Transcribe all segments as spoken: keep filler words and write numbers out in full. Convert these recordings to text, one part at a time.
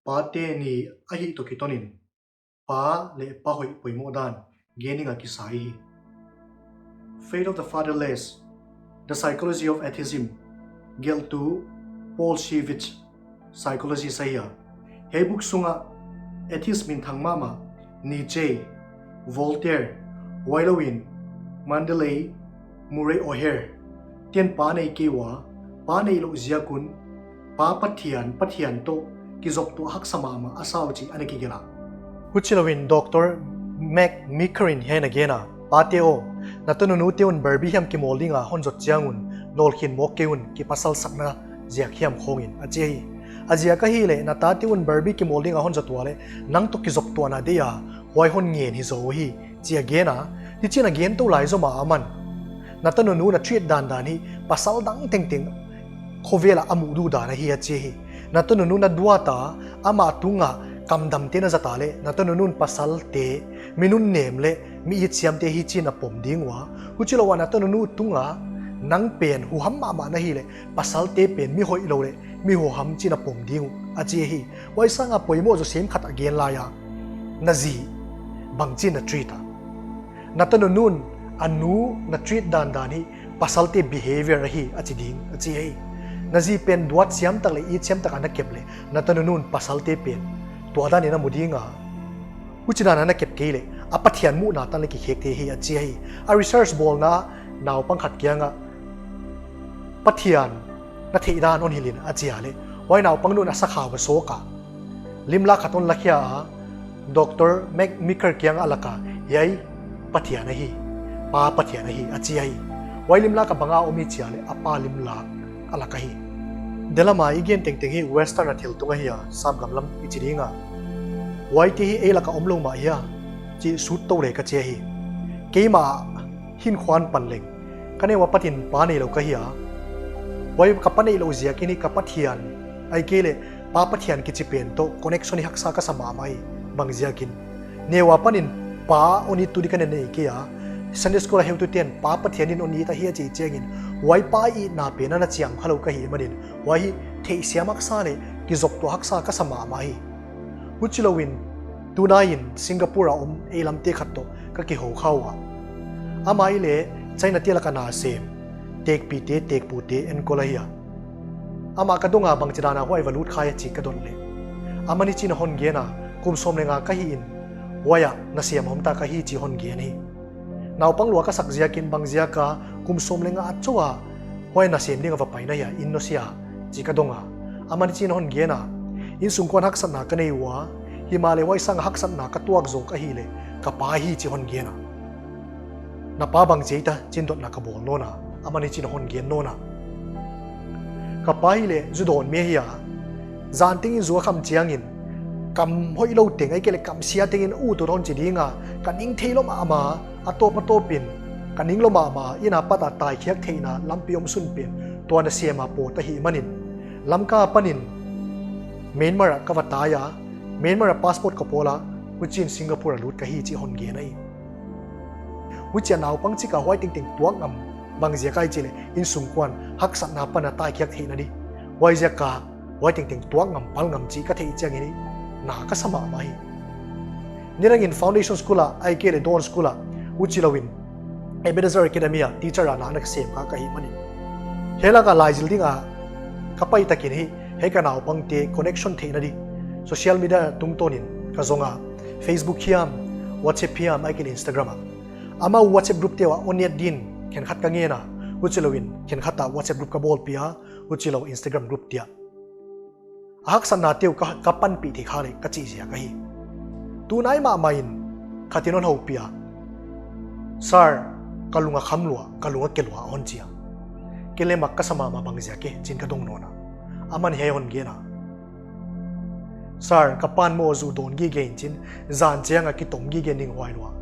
Pate Ni ahih toh kitonin, pa leh pa hoih poimoh dan gen ding a kisai hi. Fate of the Fatherless, The Psychology of Atheism, gelhtu Paul Shivich, psychologist ahi a. Hiai book sunga atheist minthang mahmah Nietzsche, Voltaire, huailouin Mandalay Murray O'Hair te'n pa nei kei ua, pa neihlouh ziak un, pa Pathian, Pathian toh kizoptuah haksa mahmah a sa uh chih ana kigelh a. Huchilouin Doctor Mac Micker in hiai ana gen a, pate aw, na tanunute un Barbie hiam kimawl ding a hon zot chiang un, nawlkhin mawk kei un, kipasal sakna ziak hiam khawng in, a chi hi. A ziak ahihleh, na tate un Barbie kimawl ding a hon zot ua leh, nang toh kizoptuahna deih a, huai hon ngen hi zaw hi, chi a gen a, hichi'n a gen tou lai zom a aman, na tanunu na treat dandan hi, pasal dang tengteng khovel a a muh duh dan ahi a chi hi. Na tanunu na duat a, amah tunga kamdamte na zat a leh, na tanunun pasalte, mi nunnem leh mi it siamte hi chi'n a pom ding ua. Huchilou a na tanunu tunga, nang pen huham mahmah na hih leh, pasalte pen mi hoihlou leh mi huham chi'n a pom ding uh, a chi hi. Huai sanga poimoh zaw sem khat a gen lai a, na zi bangchi'n na treat a. Na tanunun a nu na treat dandan hi, pasalte behavior ahi, a chi ding, a chi hi. Na zi pen duat siam tak leh it siam tak a na kep leh, na tanunun pasalte pen tua dan in a mu ding a. Huchi dan a na kep kei leh, a Pathian muhna tan leh kikhek thei hi, a chi hi. A research bawlna naupang khat kianga, Pathian na theih dan hon hilh in, a chi a leh, huai naupang nun a sakhau a sawk a, limlak khat hon lakhia a, Doctor Mac Micker kianga a lak a, hiai Pathian ahi, pa Pathian ahi, a chi hi. Huai limlak a bang a om i chi a leh, a pa limlak a lak ahi. Delama i gen tengteng hi Western a thil tung ahi a, sapgam lam i chi ding a, huaite hi ei lak a omlou mah hia, chih sut tou leh ka chi hi. Keimah hinkhua pan leng, ka neu apatin pa neilou ka hi a, huai ka pa neihlouh ziakin hi ka Pathian, ahihkeileh pa Pathian kichi pen toh connection hi haksa ka sa mahmah hi. Bangziakin, neu apanin pa hon ittu di ka na nei kei a, Sunday school a heutute'n pa Pathian in hon it ahi a chih chiangin, huai pa itna pen ana chiang khalou ka hih manin, huai hi theihsiam haksa leh kizoptuah haksa ka sa mahmah hi. Huchilouin, tunaiin Singapore a om ei lamte khat toh ka kihou kha ua, amah hi leh Chinate lak a na sem, tekpite, tekpute enkol ahi a. Amah ka dong a, bangchidan a huai va lut kha hia chih ka dot leh, aman hichi'n a hon gen a, kum sawm leh nga ka hih in, huai a nasem hawm ta ka hi chih hon gen hi. Naupang lua ka sak ziakin, bangziak a kum sawm leh nga chauh a huai nasem ding a va pai na hia, inn nusia, chih ka dong a, aman hichi'n a hon gen a, innsungkuan haksatna ka nei ua, himahleh huai sanga haksatna ka tuak zawk ahihleh, ka pa hi chih hon gen a. Na pa bangchi hia, chi'n dotna ka bawl nawn a, aman hichi'n a hon gen nawn a, ka pa hi leh zu dawn mi ahi a, zan tengin zu a kham chiangin, kam hoihlou teng, ahihkeileh kam sia tengin ut ut hon chi ding a, ka ning theilou mahmah, a tawp a tawpin ka ninglou mahmah, inn apat a taikhiak theihna lampi omsun pen tua nasem a pawt ahih manin, Lamka apanin Myanmar ah ka va tai a, Myanmar a passport ka pawl a, huchiin Singapore a lut ka hi chih hon gen ahi. Huchia naupang chik a huai tengteng tuak ngam, bangziak ahia chih leh innsungkuan haksatna pan a taikhiak theihna di, huaiziak a huai tengteng tuak ngam, pal ngam chih ka theih chiangin hi, na ka sa mahmah hi. Nidangin Foundation School a, ahihkeileh Dawn School a, huchilouin Ebenezer Academy a teacher a na ana ka sem kha ka hih manin, hiai lak a laizil ding a ka pai takin hi, hiai ka naupangte connection theihna di, social media tungtawnin ka zong a, Facebook hiam, WhatsApp hiam, ahihkeileh Instagram a, amau WhatsApp group te uah hon add din khenkhat ka ngen a, huchilouin khenkhat a WhatsApp group ka bawlpih a, huchilou Instagram group te ah. A haksatnate uh ka, ka panpih theih kha leh ka chih ziak ahi. Tunai mahmah in khatin hon houpih a, Sir, ka lung a kham lua, ka lung a ke lua, hon chi a. Ken leng mak ka sa mahmah, bangziak e chi'n ka dong nawn a, aman hiai hon gen a, Sir, ka pa'n maw zu dawn gige in chi'n, zan chiang a kitom gige, ninghuai lua,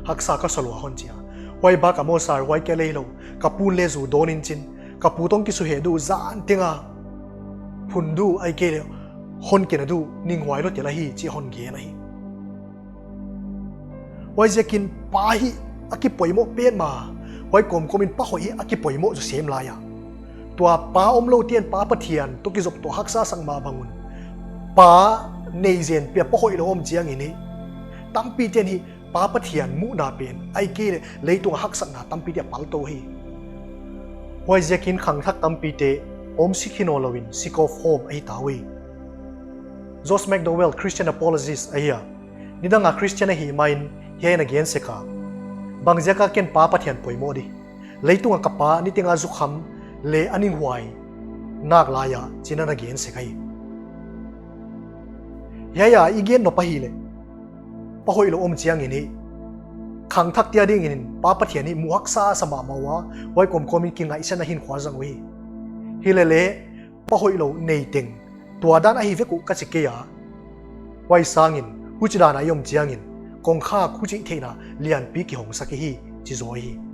haksa ka sa lua, hon chi a. Huai bak a maw Sir, huai kia leh hilou, ka pu'n leng zu dawn in chi'n, ka pu toh kisuheh duh, zan teng a phun duh, ahihkeileh hon kena duh, ninghuai lua tel ahi chih hon gen ahi. Huaiziakin pa hi a kipoimoh petmah, huai kawmkawmin pa hoih hi a kipoimoh zaw sem lai a. Tua pa omloute'n pa Pathian toh kizoptuah haksa sak mah bang un, pa Nei zenpi a pa hoihlou om chiangin hi, tampite'n hi Pa Pathian muhna pen ahihkeileh leitung a haksatna tampite a paltou hi. Huaiziakin khangthak tampite homesick hi nawnlou in sick of home ahita uhi. Josh McDowell, Christian apologist ahi a, nidang a Christian ahih main hiai in a gen sek a, bangziak a ken Pa Pathian poimoh di, leitung a ka pa niteng a zukham leh a ninghuai nak lai a, chi'n a na gen sek ahi. Hiai a i gen nop ahihleh, pa hoihlou om chiangin hi, khangthakte adingin Pa Pathian hi muhaksa sa mahmah ua, huai kawmkawm in kingaihsiatna hinkhua zang uhi. Hilehleh, pa hoihlou neiteng tuadan ahi vek uh ka chi kei a, huai sangin huchidan a i om chiangin kongkhak huchih theihna lianpi kihongsak ihi, chi zaw hi.